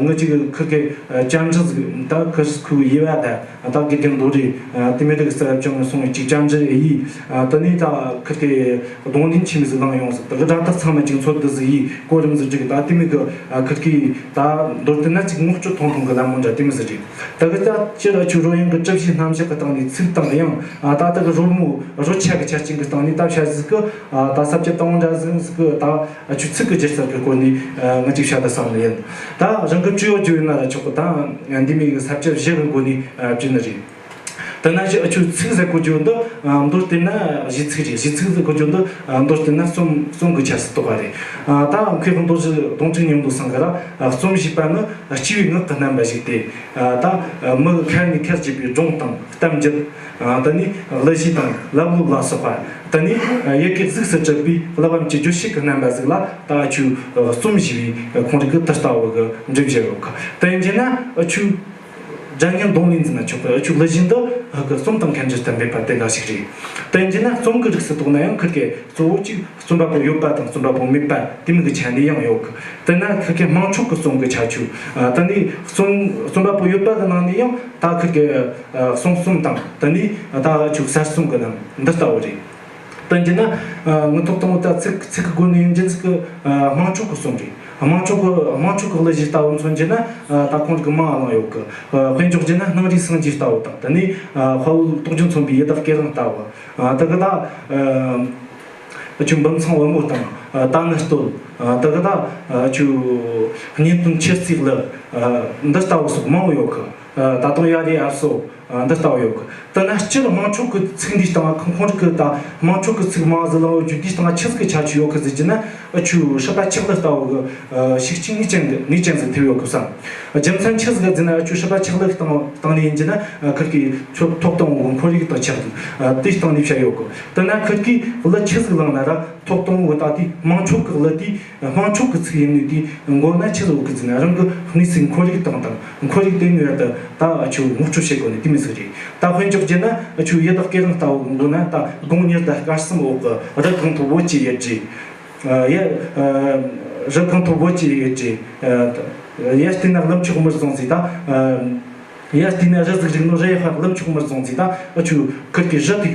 ངི་ཅིག་ཁུར་གི་བཅར་འདྲི་ཟིག་ད་ཁུར་ཁུར་ཡི་བ་ད་ད་དགེ་རྒན་རྡོ་རེད། དེ་མི་རིགས་གསར་བྱུང་སོང་བའི་ཅིག་བཅར་འདྲི་ཡི་ད་ནི་ད་ཁུར་གི་རྡུང་ལེན་ཆི་མི་ཟིག་བླངས་ཡོང་ཟིག་ད་གི་སྒྲ་དག་ཚང་མ་ཅིག་འཚོལ་བསྡུ་ཟིག་ཡི་གོ་རིམ་ཟིག་བསྒྲིགས། ད་དེ་མི་གི་ཁུར་གི་ད་མདོར་བསྡུ་ན་ཅིག་ངོ་སྤྲོད་ཐུང་ཐུང་གི་ལམ་མོ་འདྲ་དེ་མི་ཟིག་རེད། ད་གི་ད་སྤྱིར་ཨ་ཆུ་རོལ་དབྱངས་ཀྱི་གྲུབ་གཞིའི་རྣམ་གཞག་གི་སྟེང་ནས་ཚིག་དང་དབྱངས་ཨ་ད་ལྟ་གི་རོལ་མོ་རོལ་ཆ་གི་ཆ་རྐྱེན་གྱི་སྟེང་ནས་ད་བྱ་ཟིག་གི་ཨ་ད་ས་བཅད་དང་པོ་འདྲ་ཟིག་གི་ད་ཨ་ཆུ་ཚིག་གི་སྒྱུ་རྩལ་གྱི་སྐོར་ནས་ཨ་ང་ཅིག་བཤད་ད་བསམ་ནི་ཡིན། ད་རང་གི་སྤྱི་ཡོ་རྒྱུ་ཡིན་ན་ད་ཆོག་གི་ད་འདི་མི་གི་ས་བཅད་བཞི་གི་སྒོ་ནས་ཨ་བྲིས་ནི་རེད། དེ་ན་ཨ་ཆུ་ཚིག་ཟེར་གོ་རྒྱུ་འདི་ཨ་མདོར་བསྟན་ན་གཞས་ཚིག་རེད། གཞས་ཚིག་ཟེར་གོ་རྒྱུ་འདི་ཨ་མདོར་བསྟན་ན་རྩོམ་རྩོམ་གི་ཆ་སུ་གཏོགས་པ་རེད། ཨ་ད་མཁས་དབང་རྡོ་རྗེ་གདོང་དྲུག་སྙིང་པོ་ཚང་གི་ར་ཨ་རྩོམ་ཞེས་པ་ནི་སྤྱི་བོའི་ངག་གི་རྣམ་པ་ཞིག་སྟེ། ཨ་ད་མི་གི་ཁ་ནས་ཁ་གཅིག་པའི་སྒྲུང་དང་གཏམ་རྒྱུད། ཨ་དེ་ནས་གླུ་གཞས་དང་ལབ་གླུ་ལ་སོགས་པ། དེ་ནས་ཡི་གེ་གཟུགས་སུ་གྲུབ་པའི་གླུ་བམ་གྱི་བརྗོད་བྱེད་ཀྱི་རྣམ་པ་ཟིག་ལ་ད་ཨ་ཆུ་རྩོམ་ཞེས་པའི་ཁོང་རིགས་ཀྱི་དེ་ལྟ་བུ་གི་འགྲེལ་བཤད་ཡོད་གི། དེ་ཡིན་གྱི་ན་ཨ་ཆུ་སྒྲ་སྙན་རྡུང་ལེན་ཟེར་ན་ཆོག་གི། ཨ་ཆུ་གླུ་གཞས་འདི་ཧ་གི་རྩོམ་དང་ཁ་འབྱེད་དུ་འབེབས་པ་དེ་འདྲ་ཞིག་རེད། དེ་ཡིན་གྱི་ན་རྩོམ་གྱི་རིགས་སུ་གཏོགས་ན་ཡང་ཁུར་གི་གཙོ་བོ་གཅིག་རྩོམ་པ་པོ་ཡོད་པ་དང་རྩོམ་པ་པོ་མེད་པ་དེ་མིན་གྱི་ཆ་ནས་ཡང་ཡོད་གི། དེ་ན་ཁུར་གི་དམངས་ཁྲོད་ཀྱི་རྩོམ་གྱི་ཁྱད་ཆོས། ཨ་དེ་ནས་རྩོམ་རྩོམ་པ་པོ་ཡོད་པ་གི་ནང་ནས་ཡང་ད་ཁུར་གི་ཨ་གསུང་རྩོམ་དང་དེ་ནས་ད་ཨ་ཆུ་གསར་རྩོམ་གི་ནང་འདི་ལྟ་བུ་རེད། དེ་ཡིན་གྱི་ན་ཨ་ངི་ཐོག་དང་པོ་ད་ཚིག་ཚིག་གི་སྒོ་ནས་ཡིན་གྱི་ན་ཚིག་གི་ཨ་དམངས་ཁྲོད་ཀྱི་རྩོམ་རེད། དམངས་ཁྲོད་ཀྱི་དམངས་ཁྲོད་ཀྱི་གླུ་གཞས་ལྟ་བུ་མཚོན་གྱི་ན་ཨ་ད་ཁོང་གི་མང་བ་ལང་ཡོད་གི། ཨ་དཔེ་འཇོག་གྱི་ན་སྣང་རིག་སངས་རྒྱས་ལྟ་བུ་དང་དེ་ནས་ཨ་དཔའ་བོ་རྟོགས་བརྗོད་མཚོན་པའི་ཡི་དྭགས་སྐེ་རིང་ལྟ་བུ། ཨ་དེ་གི་ད་ཨ་ཨ་ཆུ་འབུམ་ཚང་བུ་མོ་དང་ཨ་རྟ་ནི་སྟོད། ཨ་དེ་གི་ད་ཨ་ཆུ་གཉེན་སྟོན་ཆུ་རྩེའི་གླུ། ཨ་འདི་ལྟ་བུ་སོགས་མང་བོ་ཡོད་གི། ཨ་ད་དུང་ཡ་རེ་ཨ་སོ་ཨ་འདི་ལྟ་བུ་ཡོད་གི། དེ་ན་སྤྱིར་དམངས་ཁྲོད་ཀྱི་ཚིག་འདིའི་སྟེང་ཁོང་ཁོང་རིགས་ཀྱི་ད་དམངས་ཁྲོད་ཀྱི་ཚིག་མང་ཟིག་ལ་འོ་རྒྱུ་འདིའི་སྟེང་ཆི་ཟིག་གི་ཁྱད་ཆོས་ཡོད་གི་ཟེར་གྱི་ན། ཨ་ཆུ་སྲིད་པ་ཆགས་ལུགས་ལྟ་བུ་གི་ཨ་ཤུགས་རྐྱེན་ངེས་ཅན་གི་ངེས་ཅན་ཟིག་ཐེབས་ཡོད་གི་བསམ། རྒྱུ་མཚན་ཆི་ཟིག་ག་ཟེར་ན་ཨ་ཆུ་སྲིད་པ་ཆགས་ལུགས་སྟེང་སྟེང་ནས་ཡིན་གྱི་ན་ཨ་ཁུར་གི་ཆོ་ཐོག་དང་པོ་ཁོར་ཡུག་དང་ཆགས་ལུགས་ཨ་དེའི་སྟེང་ནས་བཤད་ཡོད་གི། དེ་ན་ཁུར་གི་གླུ་ཆི་ཟིག་བླངས་ན་ར་ཐོག་དང་པོ་ད་དེ་དམངས་ཁྲོད་གི་གླུ་དེ་དམངས་ཁྲོད་གི་ཚིག་ཡིན་ནི་དེ་མགོ་ན་ཆི་ཟིག་ཡོད་གི་ཟེར་ན་རང་གི་གནས་ཚུལ་ཁོར་ཡུག་དང་དང་ཁོར་ཡུག་དེ་ནས་ཡར་དུ་ད་ཨ་ཆུ་ངོ་སྤྲོད་བྱེད་དགོས་ནི་དེ་མི་ཟིག་རེད། ད་དཔེ་འཇོག་རྒྱུ་ན་ཨ་ཆུ་ཡི་དྭགས་སྐེ་རིང་ལྟ་བུ་མགོ་ན་ད་དགུང་ཉི་ཟླ་སྐར་གསུམ་འོག་གི་རི་གང་དུ་བོད་ཀྱི་ཡུལ་གྱི། ཡ། རི་གང་དུ་བོད་ཀྱི་ཡུལ་གྱི། ཡ་བལྟས་ན་རླུང་མཆོག་མར་ཟུངས་ཟིག་ད། ཡ་བལྟས་ན་རི་ཟིག་རིག་ནོ་རི་ཡི་ཕར་རླུང་མཆོག་མར་ཟུངས་ཟིག་ད། ཨ་ཆུ་ཁུར་གི་རི་དེ་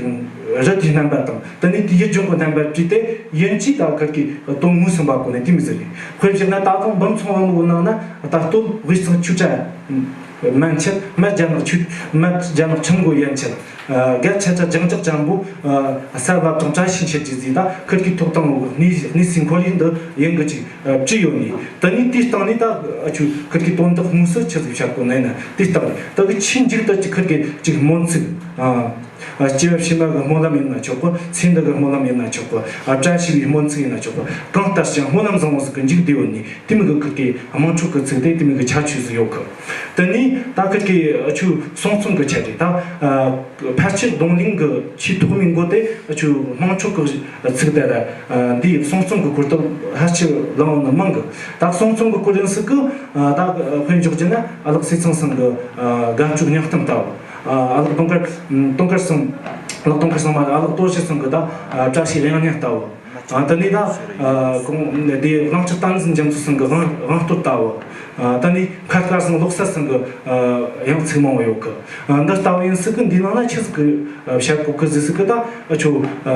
རི་དེའི་རྣམ་པ་དང་དེ་ནས་དེའི་ཡུལ་ལྗོངས་ཀྱི་རྣམ་པ་བྲིས་ཏེ་ཡིན་གཅིག་ད་ཁུར་གི་དོན་དངོས་སུ་འབབ་གོ་ནས་དེ་མི་ཟེར་རེད། དཔེ་བཞག་ན་ད་དུང་འབུམ་ཚང་བུ་མོའི་ནང་ན་ད་སྟོད་དབུས་གཙང་ཆུ་བྲག་མན་ཆད། སྨད་རྒྱ་ནག་ཆུ། སྨད་རྒྱ་ནག་ཆུ་མགོ་ཡན་ཆད། ཨ་རྒྱ་ཆ་ཆ་ལྗང་ལྗགས་ཅན་པོ། ཨ་ས་བབ་ཅིང་བཀྲ་ཤིས་འཁྱིལ་གྱི་ཟིག་ད་ཁུར་གི་ཐོག་དང་པོ་གནས་གནས་སའི་ཁོར་ཡུག་འདི་ཡིན་གི་ཅིག་ཨ་བྲིས་ཡོད་ནི། དེ་ནས་དེའི་སྟེང་ནས་ད་ཨ་ཆུ་ཁུར་གི་དོན་དག་དངོས་སུ་ཆི་ཟིག་བཤད་དགོས་ནི་ན་དེའི་སྟེང་ནས་ད་གི་ཆེས་མཇུག་ཏུ་ཅིག་ཁུར་གི་ཅིག་སྨོན་ཚིག་ཨ་ཨ་སྐྱེ་བ་ཕྱི་མ་གི་སྨོན་ལམ་ཡིན་ན་ཆོག་གི། ཚེ་འདི་གི་སྨོན་ལམ་ཡིན་ན་ཆོག་གི། ཨ་བཀྲ་ཤིས་པའི་སྨོན་ཚིག་ཡིན་ན་ཆོག་གི། གང་ལྟར་ཀྱང་སྨོན་ལམ་བཟང་བོ་ཟིག་གི་མཇུག་བསྡུས་ཡོད་ནི། དེ་མིན་གི་ཁུར་གི་དམངས་ཁྲོད་གི་ཚིག་དེ་དེ་མིན་གི་ཁྱད་ཆོས་ཟིག་ཡོད་གི། དེ་ནས་ད་ཁུར་གི་ཨ་ཆུ་གསུང་རྩོམ་གི་ཆ་དེ་ད་ཨ་ཕལ་ཆེར་རྡུང་ལེན་གི་ཆེས་ཐོག་མའི་མགོ་དེ་ཨ་ཆུ་དམངས་ཁྲོད་གི་ཚིག་དེ་ར། ཨ་འདིའི་གསུང་རྩོམ་གི་སྐོར་དུ་ཕལ་ཆེར་ལང་བ་ནི་མང་གི། ད་གསུང་རྩོམ་གི་སྐོར་ཡིན་སྲིད་གི། ཨ་ད་དཔེ་འཇོག་རྒྱུ་ན་ཨ་ལགས་སྲས་ཚང་ཚང་གི་ཨ་དགའ་སྤྲོའི་སྙིང་གཏམ་ལྟ་བུ། ཨ་ལགས་དུང་དཀར་དུང་དཀར་ཚང་། ཨ་ལགས་དུང་དཀར་ཚང་མ་རེད། ཨ་ལགས་དོར་ཞི་ཚང་གི་ད་ཨ་བཀྲ་ཤིས་གླེང་སྙན་ལྟ་བུ། ཨ་དེ་ནས་ད་ཨ་གོང་དེ་གླང་ཆེན་བསྟན་འཛིན་རྒྱ་མཚོ་ཚང་གི་དབང་དབང་བསྟོད་ལྟ་བུ། ཨ་དེ་ནས་མཁར་དཀར་ཚང་ལོ་གསར་ཚང་གི་ཨ་ཡང་ཚིག་མང་བོ་ཡོད་གི། ཨ་འདི་ལྟ་བུ་ཡིན་སྲིད་གི། འདིའི་ནང་ན་ཆི་ཟིག་གི་ཨ་བཤད་གོ་གི་ཟེར་སྲིད་གི། ད་ཨ་ཆུ་ཨ་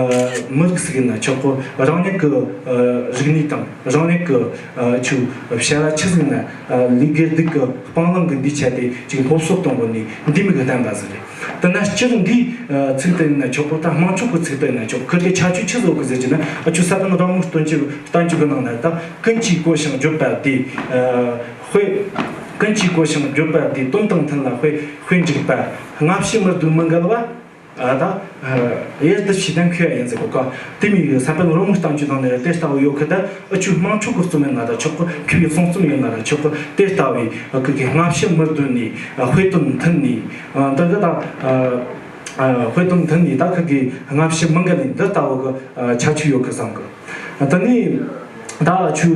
མི་རིགས་ཟིག་ཡིན་ན་ཆོག་གི། རང་ཉིད་གི་ཨ་རིག་གནས་དང་རང་ཉིད་གི་ཨ་ཆུ་བྱ་བ་ཆི་ཟིག་ན་ཨ་ལས་དགེ་སྡིག་གི་སྤང་བླང་གི་འདི་ཆ་དེ་ཅིག་སློབ་གསོ་གཏོང་གོ་ནི་འདི་མི་གི་བསྟན་པ་ཟིག་རེད། དེ་ན་སྤྱིར་འདི་ཨ་ཚིག་དེ་ཡིན་ན་ཆོག་གི། ད་དམངས་ཁྲོད་གི་ཚིག་དེ་ཡིན་ན་ཆོག་གི། ཁུར་གི་ཁྱད་ཆོས་ཆི་ཟིག་ཡོད་གི་ཟེར་གྱི་ན། ཨ་ཆུ་ས་བོན་རང་མོས་སྟོན་བཅོས་བསྟན་བཅོས་གི་ནང་ན་ད་ཀུན་གྱིས་གོ་ཞིང་བརྗོད་པ་དེ་ཨ་དཔེ། ཀུན་གྱིས་གོ་ཞིང་བརྗོད་པ་དེ་དོན་དང་མཐུན་ལ་དཔེ་དཔེ་འཇུག་པ། སྔ་ཕྱི་མི་ཟློས་མི་འགལ་བ། ཨ་ད་ཡུལ་དུ་ཕྱི་དང་ཁུ་ཡ་ཡིན་ཟེར་གོ་ག། དེ་མིན་ས་པཎ་རོལ་མོའི་བསྟན་བཅོས་ནང་ནས་དེ་ལྟ་བུ་ཡོད་གི། ད་ཨ་ཆུ་དམངས་ཁྲོད་ཀྱི་རྩོམ་ཡིན་ན་ད་ཆོག་གི། ཁུ་ཡི་གསུང་རྩོམ་ཡིན་ན་ད་ཆོག་གི། དེ་ལྟ་བུའི་ཨ་ཁུ་གི་སྔ་ཕྱི་མི་ཟློས་ནས། ཨ་དཔེ་དོན་མཐུན་ནས། ཨ་ད་གི་ད་ཨ་ཨ་དཔེ་དོན་མཐུན་ནས། ད་ཁུ་གི་སྔ་ཕྱི་མི་འགལ་ནས་འདི་ལྟ་བུ་གི་ཨ་ཁྱད་ཆོས་ཡོད་གི་བསམ་གི། ད་ནི་ད་ཨ་ཆུ་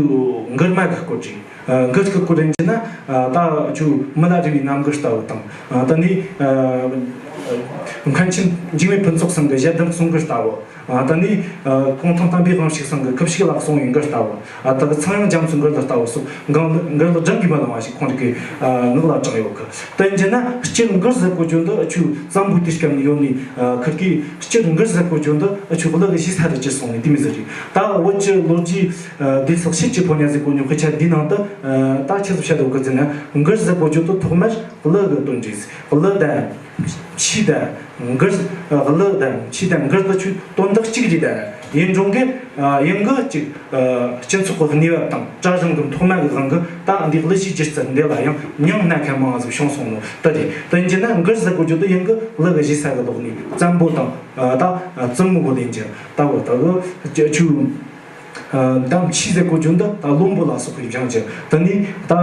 མགུར་མ་གི་སྐོར་ཅིག་ཨ་མགུར་གྱི་སྐོར་ཡིན་གྱི་ན། ཨ་ད་ཆུ་མི་ལ་རས་པའི་རྣམ་མགུར་ལྟ་བུ་དང་། ཨ་ད་ནི་ཨ་ མཁན་ཆེན་འཇིགས་མེད་ཕུན་ཚོགས་ཚང་གི་ཞལ་ལྡན་གསུང་མགུར་ལྟ་བུ། ཨ། ད་ནི་ཨ་གུང་ཐང་བསྟན་པའི་དབང་ཕྱུག་ཚང་གི་ཁུ་བྱུག་ལ་གསུང་བའི་མགུར་ལྟ་བུ། ཨ། ད་གི་ཚངས་དབྱངས་རྒྱ་མཚོའི་མགུར་ལ་ལྟ་བུ་སོགས་མགུར་མགུར་གླུ་གྲངས་ཀྱིས་མི་ལང་བ་ཞིག་ཁོང་རང་གི་ཨ་ངག་ལ་དྲངས་ཡོད་གི། དེ་ཡིན་ན་སྤྱིར་མགུར་ཟེར་གོ་རྒྱུ་འདི་ཨ་ཆོས་བཙན་པོའི་དུས་སྐབས་ནས་ཡོད་ནི། ཨ། ཁིར་གི་སྤྱིར་མགུར་ཟེར་གོ་རྒྱུ་འདི་ཨ་ཆོས་གླུ་གི་གཞི་ས་རུ་གྱུར་སོང་ནི་དེ་མོ་ཟིག་རེད། ད་བོད་ཀྱི་ལོ་རྒྱུས་ཨ་སྡེ་ཚགས་ཕྱེད་ཀྱི་ཕོ་ཉ་ཟེར་གོ་ནི་དཔེ་ཆ་འདིའི་ནང་དུ་ཨ་ད་ཆི་ཟིག་བཤད་ཡོད་གི་ཟེར་ན། མགུར་ཟེར་གོ་རྒྱུ་འདི་ཐོག་མར་གླུ་གི་དོན་རེད། གླུ་དང་། ཆོས་དང་། མགུར། གླུ་དང་ཆོས་དང་མགུར་དེ་ཆོས་དོན་དག་གཅིག་རེད། ད་ཡིན་རུང་གི་ཡང་གི་ཅིག་སྤྱི་ཚོགས་ཀྱི་གནས་བབ་དང་གྲལ་གཞུང་གི་ཐོག་མ་གི་དབང་གིས་ད་འདི་གླུ་གཞས་སྒྱུ་རྩལ་འདི་ལ་ཡང་མྱིང་སྣ་ཁ་མང་ཟིག་བྱུང་སོང་ནོ་དེ་རེད། དེ་ཡིན་ན་མགུར་ཟེར་གོ་རྒྱུ་དེ་ཡང་གི་གླུ་གི་གཞི་ས་གི་ལོག་ནས་བཙན་པོ་དང་ད་བཙུན་མོ་གི་ལེན་རྒྱུ་ལྟ་བུ་དེ་གི་ཆོས། ཨ། དང་ཆོས་ཟེར་གོ་རྒྱུ་འདི་ད་བློན་པོ་ལ་སོགས་པའི་སྦྱང་རྒྱུ། དེ་ནས་ད་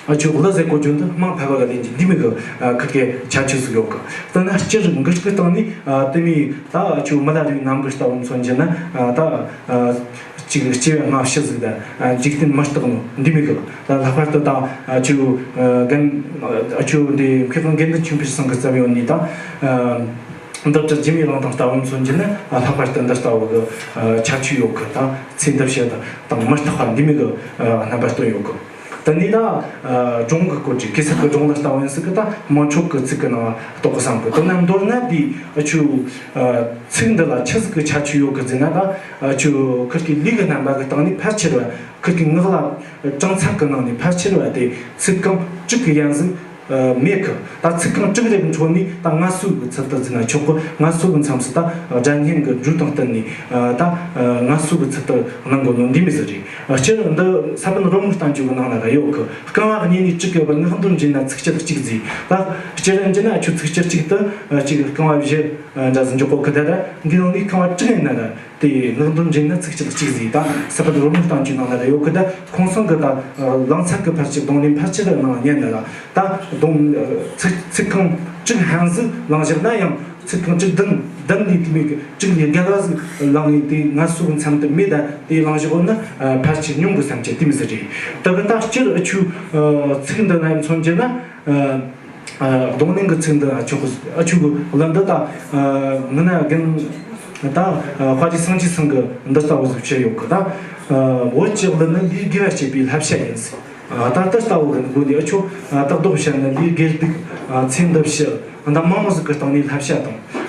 ཨ་ཆོས་གླུ་ཟེར་གོ་རྒྱུ་འདི་དམངས་ཕལ་པ་གི་ལེན་རྒྱུ་འདི་མོ་གི་ཨ་ཁིར་གི་ཁྱད་ཆོས་ཟིག་ཡོད་གི། དེ་ན་སྤྱིར་མགུར་སྐུ་སྟེང་ནས་ཨ་དེ་མོ་ད་ཨ་ཆོས་མི་ལ་རས་པའི་རྣམ་མགུར་ལྟ་བུ་མཚོན་རྒྱུ་ན། ཨ་ད་ཨ་ཅིག་སྐྱེ་བ་སྔ་ཕྱི་ཟིག་དང་། ཨ་འཇིག་རྟེན་མི་རྟག་ནོ་འདི་མོ་གི། ད་ལྷག་པར་དུ་ད་ཨ་ཆོས་ཨ་རྒན་ཨ་ཆོས་འདི་མཁས་དབང་དགེ་འདུན་ཆོས་འཕེལ་ཚང་གིས་བརྩམས་ཡོད་ནི་ད་ཨ། འདི་ལྟར་སྒྱུ་མའི་གླིང་དང་ལྟ་བུ་མཚོན་རྒྱུ་ན། ཨ་ལྷག་པར་དུ་འདི་ལྟ་བུ་གི་ཨ་ཁྱད་ཆོས་ཡོད་གི། ད་ཚེ་འདི་ཕྱི་དང་མི་རྟག་པ་འདི་མོ་གི་ཨ་རྣམ་པ་སྟོན་ཡོད་གི། དེ་ནས་ད་ཨ་སྒྲུང་གི་སྐོར་གྱི་གེ་སར་གི་སྒྲུང་ལ་ལྟ་བུ་ཡིན་ཟིག་གི། ད་དམངས་ཁྲོད་ཀྱི་ཚིག་གི་ནང་གཏོགས་གི་བསམ་གི། དེ་ན་མདོར་ན་འདི་ཨ་ཆོས་ཨ་ཚིག་འདི་ལ་ཆི་ཟིག་གི་ཁྱད་ཆོས་ཡོད་གི་ཟེར་ན། ད་ཨ་ཆོས་ཁིར་གི་ལུས་ཀྱི་རྣམ་པ་གི་སྟེང་ནས་ཕལ་ཆེར་བ། ཁིར་གི་ངག་ལ་གྲངས་ཚད་གི་ནང་ནས་ཕལ་ཆེར་བ་དེ་ཚིག་རྐང་དྲུག་གི་ཡན་ཟིག་ཨ་མེད་གི། ད་ཚིག་རྐང་དྲུག་རེ་གི་ཁྲོད་ནས་ད་ངལ་གསོ་གི་ཚུལ་དུ་ཟེར་ན་ཆོག་གི། ངལ་གསོ་གི་མཚམས་སུ་ད་སྒྲ་སྙན་གི་སྒྲོས་དང་བསྟུན་ནས་ཨ་ད་ཨ་ངལ་གསོ་གི་ཚུལ་དུ་གནང་དགོས་ནོ་འདི་མོ་ཟིག་རེད། ཨ་སྤྱིར་འདི་ས་པཎ་རོལ་མོའི་བསྟན་བཅོས་གི་ནང་ན་ར་ཡོད་གི། རྐང་བ་གཉིས་ནས་དྲུག་གི་བར་ངག་འདོན་བགྱིས་ན་ཚིགས་བཅད་གཅིག་བཟླས། ད་སྤྱིར་ཡིན་རྒྱུ་ན་ཨ་ཆོས་ཚིགས་བཅད་གཅིག་ཏུ་ཨ་ཅིག་རྐང་བ་བཞི་ཨ་འདྲ་ཟིག་འཇོག་གོ་གི། ད་ད་འདི་ནང་ནས་རྐང་བ་དྲུག་ཡིན་ན་ར། དེ་ངག་འདོན་བགྱིས་ན་ཚིགས་བཅད་གཅིག་བཟླས། ད་ས་པཎ་རོལ་མོའི་བསྟན་བཅོས་ནང་ན་ར་ཡོད་གི། ད་ཁོང་ཚང་གི་ད་གླེང་ཚད་གི་ཕལ་ཆེར་རྡུང་ལེན་ཕལ་ཆེར་ནང་ཉན་ན་ར། ད་རྡུང་ཚིག་ཚིག་རྐང་དྲུག་ལྷན་ཟིག་བླངས་བཞག་ན་ཡང་ཚིག་རྐང་དྲུག་བདུན་བདུན་ལས་དེ་མོ་གི་དྲུག་ལས་བརྒལ་བ་ཟིག་བླངས་ནས་དེ་ངལ་གསོ་གི་མཚམས་དེ་མེད། ད་དེ་བླངས་བཞག་ཡོད་ན་ཕལ་ཆེར་ཉུང་གི་བསམ་གྱི་དེ་མོ་ཟིག་རེད། ད་གི་ད་སྤྱིར་ཨ་ཆོས་ཚིག་འདི་ན་མཚོན་རྒྱུ་ན། ཨ་རྡུང་ལེན་གྱི་ཚིག་འདི་ཨ་ཆོས་ཨ་ཆོས་ཀྱི་གླུ་འདི་ད་ཨ་ངི་ན་རྒན་ད་ཨ་དཔའ་རིས་སངས་རྒྱས་ཚང་གིས་འདི་ལྟ་བུ་ཟིག་བྲིས་ཡོད་གི། ད་ཨ་བོད་ཀྱི་གླུ་ནི་ལས་དགེ་བ་བྱེད་པའི་བསླབ་བྱ་ཡིན་ཟེར། ཨ་ད་ལྟ་ལྟ་བུ་གི་སྒོ་ནས་ཨ་ཆོས་ཨ་ད་གདོད་བཤད་ན་ལས་དགེ་སྡིག་ཨ་ཚེ་འདི་ཕྱི་ད་མང་མང་ཟིག་གི་སྟེང་ནས་བསླབ་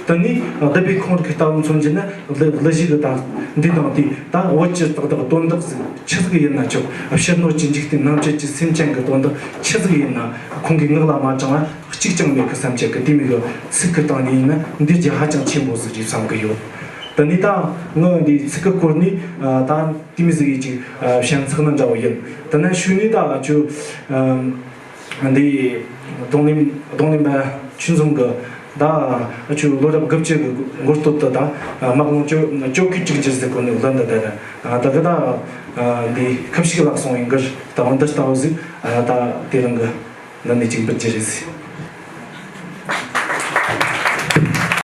བྱ་དང་། དེ་ནས་ཨ་བསྡུས་པའི་ཁོང་རིགས་ཀྱི་ལྟ་བུ་མཚོན་རྒྱུ་ན། གླུ་གླུ་གཞས་གི་ད་འདི་དང་དེ་ད་བོད་ཀྱི་ཏག་ཏག་དོན་དག་ཟིག་ཆི་ཟིག་ཡིན་ན་ཆོག། ཕྱི་སྣོད་ཀྱི་འཇིག་རྟེན་ནང་བཅུད་ཀྱི་སེམས་ཅན་གྱི་དོན་དག་ཆི་ཟིག་ཡིན་ན་ཁོང་གིས་ངག་ལ་མ་དྲངས་པ་གཅིག་ཀྱང་མེད་གི་བསམ་གྱི་གི། དེ་མོ་གི་ཚིག་གི་སྟེང་ནས་ཡིན་ན་འདི་རྒྱུ་ཧ་ཅང་ཆེན་པོ་ཟིག་རེད་བསམ་གི་ཡོད། དེ་ནས་ད་ངི་འདི་ཚིག་གི་སྐོར་ནས་ཨ་ད་དེ་མོ་ཟིག་ཡིན་ཅིག་ཨ་ཞེན་ཚགས་ནི་འདྲ་བོ་ཡིན། དེ་ན་ཤུལ་ནས་ད་ཨ་ཆོས་ཨ་འདི་རྡུང་ལེན་རྡུང་ལེན་པ་ཆོས་འཛོམས་གི་ད་ཨ་ཆོས་ལོ་རབས་དགུ་བཅུ་གི་འགོ་སྟོད་དུ་ད་ཨ་དམག་དཔུང་སྐྱོ་སྐྱོ་གུས་དྲུག་འགྱུར་ཟེར་གོ་ནི་གླུ་འདི་ད་ཨ་ད་གི་ད་ཨ་འདི་ཁུ་བྱུག་ལ་གསུང་བའི་མགུར་ལྟ་བུ་འདི་ལྟ་བུ་ཟིག་ཨ་ད་དེ་རིང་གི་འདི་ནས་ཅིག་འབུལ་རྒྱུ་རེད་ཟེར།